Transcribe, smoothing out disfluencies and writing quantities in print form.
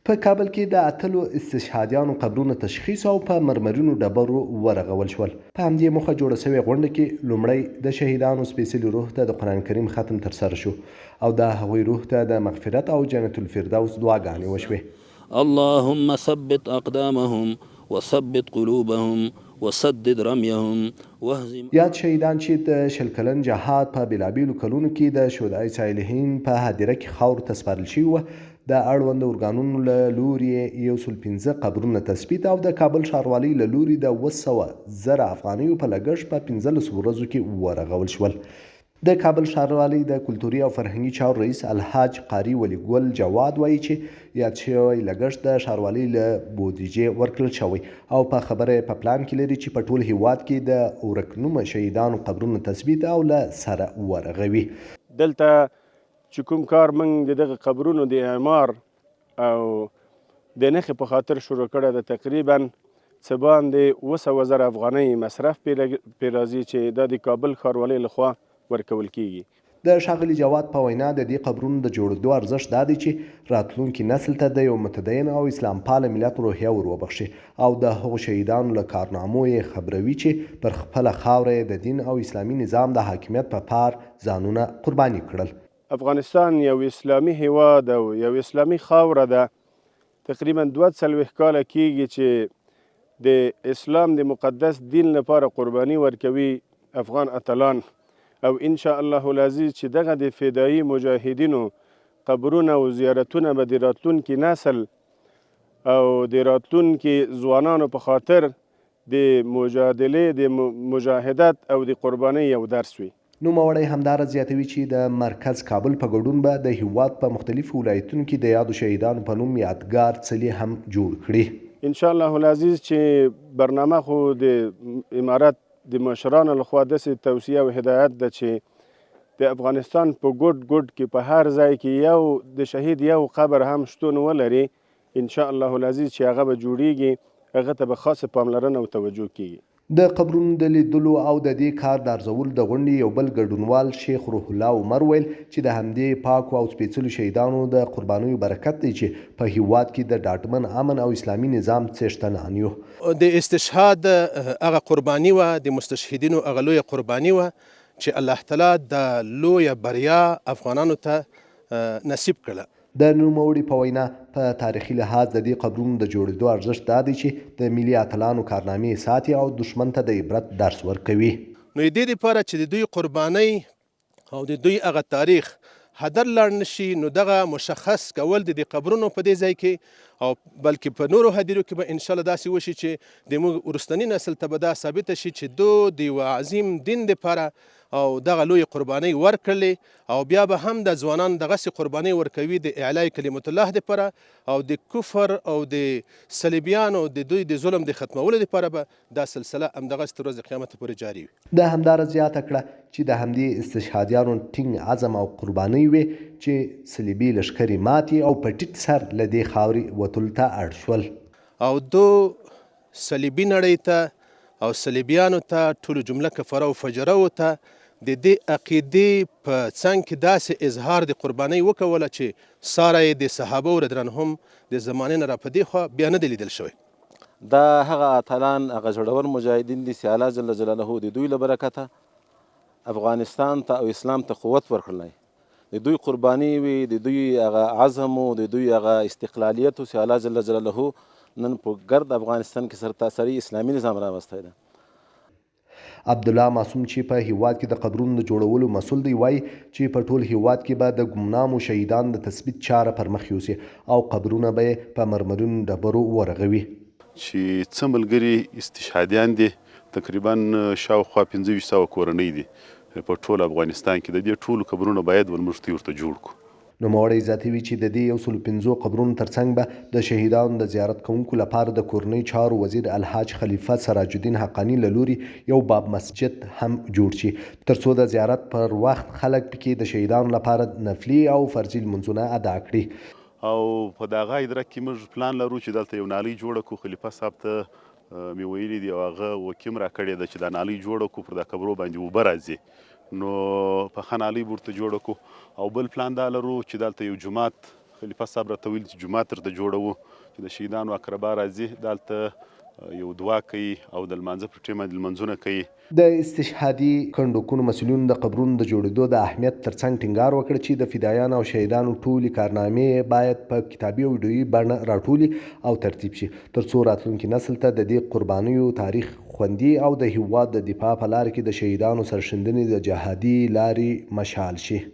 په کابل کې د اتلو استشهادیانو قبرونه تشخیص او په مرمرینو ډبرو ورغول شول. په همدې موخه جوړه شوې غونډه کې لومړی د شهیدانو سپېڅلي روح ته د قرآن کریم ختم ترسره شو او د هغوی روح ته د مغفرت او جنت الفردوس دعاګانې وشوې. اللهم ثبت اقدامهم وثبت قلوبهم وسدد رميهم واهزم. یاد شهیدان چې د 20 کلن جهاد په بېلابېلو کلونو کې د شهدای صالحین په هدیره کې خاورو ته سپارل شوي وه، د اړوند ارګانونو له لوري یې یو سل پنځه قبرونه تثبیت او د کابل ښاروالۍ له لوري د 700,000 افغانیو په لګښت په 15 ورځو کې ورغول شول. د کابل ښاروالۍ د کلتوري او فرهنګي چارو رئیس الحاج قاري ولي ګل جواد وايي چې یاد شوی لګښت د ښاروالۍ له بودیجې ورکړل شوی او په خبره یې په پلان کې لري چې په ټول هیواد کې د ورک نومه شهیدانو قبرونه تثبیت او له سره ورغوي. دلته چې کوم کار موږ د دغه قبرونو د اعمار او د نښې په خاطر شروع کړی ده، تقریبا څه باندې 700,000 افغانۍ مصرف پرې راځي چې دا د کابل ښاروالۍ لخوا ورکول کیږي. د ښاغلي جواد په وینا د دې قبرونو د جوړېدو ارزښت دا دی چې راتلونکي نسل ته د یو متدین او اسلامپاله ملت روحیه ور وبخښي او د هغو شهیدانو له کارنامو یې خبروي چې پر خپله خاوره یې د دین او اسلامي نظام د حاکمیت په پار ځانونه قرباني کړل. افغانستان یو اسلامي هیواد او یو اسلامي خاوره ده. تقریبا 42 کاله کیږي چې د اسلام د مقدس دین لپاره قرباني ورکوي افغان اتلان، او ان شاء الله العزیز چې دغه د فدایي مجاهدینو قبرونه او زیارتونه به د راتلونکي نسل او د راتلونکي ځوانانو په خاطر د مجادلې، د مجاهدت او د قربانۍ یو درس وي. نوموړی همداراز زیاتوي چې د مرکز کابل په ګډون به د هیواد په مختلفو ولایتونو کې د یادو شهیدانو په نوم یادګار څلي هم جوړ کړي. ان شاء الله العزیز چې برنامه خو د امارت د مشرانو لخوا داسې توصیه او هدایت ده چې د افغانستان په ګوټ ګوټ کې په هر ځای کې یو د شهید یو قبر هم شتون ولري، ان شاء الله العزیز چې هغه به جوړیږي، هغه ته به خاصه پاملرنه او توجه کیږي. د قبرونو د لیدلو او د دې کار د ارزولو د غونډې یو بل ګډونوال شیخ روح الله عمر ویل چې د همدې پاکو او سپېڅلو شهیدانو د قربانیو برکت دی چې په هیواد کې د ډاډمن امن او اسلامي نظام څښتنان یو. د استشهاد هغه قرباني وه، د مستشهدینو هغه لویه قرباني وه چې الله تعالی دا لویه بریا افغانانو ته نصیب کړله. د نوموړي په وینا، په تاریخي لحاظ د دې قبرونو د جوړېدو ارزښت دا دی چې د ملي اتلانو کارنامې ساتي او دښمن ته د عبرت درس ورکوي. نو د دې لپاره چې د دوی قربانۍ او د دوی هغه تاریخ هدر لاړ نه شي، نو دغه مشخص کول د دې قبرونو په دې ځای کې او بلکې په نورو هدیرو کې به انشاءالله داسې وشي چې د موږ وروستني نسل ته به دا ثابته شي چې دو د یوه عظیم دین دپاره او دغه لویې قربانۍ ورکړلې او بیا به هم د ځوانان دغسې قربانۍ ورکوي د اعلاء کلمت الله دپاره او د کفر او د صلیبیانو د دوی د ظلم د ختمولو دپاره به دا سلسله همدغسې تر ورځې قیامت پورې جاري وي. ده همداراز زیاته کړه چې د همدې استشهادیانو ټینګ عزم او قربانۍ وې چې صلیبي لښکرې ماتې او په ټیټ سر له دې خاورې وتلو ته اړ شول. او دو صلیبي نړۍ ته او صلیبیانو ته، ټولو جمله کفره او فجره وو ته د دې عقیدې په څنګ کې داسې اظهار د قربانۍ وکوله چې ساری یې د صحابه رضی عنهم د زمانې نه راپه دې خوا بیا نه دی لیدل شوی. دا هغه اتلان، هغه زړور مجاهدین دي چې الله جل جلاله د دوی له برکته افغانستان ته او اسلام ته قوت ورکړلی. د دوی قرباني وي، د دوی هغه عزم و، د دوی هغه استقلالیت و چې الله جل جلاله نن په ګرد افغانستان کې سرتاسري اسلامي نظام راوستی دی. عبدالله معصوم چې په هیواد کې د قبرونو د جوړولو مسول دی وایي چې په ټول هیواد کې به د ګمنامو شهیدانو د تثبیت چاره پر مخ یوسي او قبرونه به یې په مرمرینو ډبرو ورغوي. چې څه ملګري استشهادیان دي تقریبا شاوخوا 2500 کورنۍ دي په ټول افغانستان کې، د دې ټولو قبرونه باید ورموږ ته ورته جوړ کړو. نوموړی زیاتوي چې د دې یو سلو پنځو قبرونو ترڅنګ به د شهیدانو د زیارت کوونکو لپاره د کورنیو چارو وزیر الحاج خلیفه سراج الدین حقاني له لوري یو باب مسجد هم جوړ شي ترڅو د زیارت پر وخت خلک پکې د شهیدانو لپاره نفلي او فرضي لمونځونه ادا کړي. او په دغه ادرک کې موږ پلان لرو چې دلته یو نالۍ جوړه کړو، خلیفه صاحب ته مې ویلي دي او هغه وکیم راکړې ده چې دا نالۍ جوړه کړو، پر دا قبرو باندې اوبه راځي نو پخه نالۍ به ورته جوړه کړو. او بل پلان دا لرو چې دلته یو جومات خلیفه صاحب راته ویل چې جومات درته جوړوو چې د شهیدانو اقربا راځي دالته یو دعا کوي او د لمانځه پر ټیم باندې لمونځونه کوي. د استشهادي کنډوکونو مسؤلینو د قبرونو د جوړېدو د اهمیت ترڅنګ ټینګار وکړ چې د فدایانو او شهیدانو ټولې کارنامې باید په کتابي او ویډیويي بڼه راټولې او ترتیب شي ترڅو راتلونکي نسل ته د دې قربانیو تاریخ خوندي او د هېواد د دفاع په لار کې د شهیدانو سرښندنې د جهادي لارې مشال شي.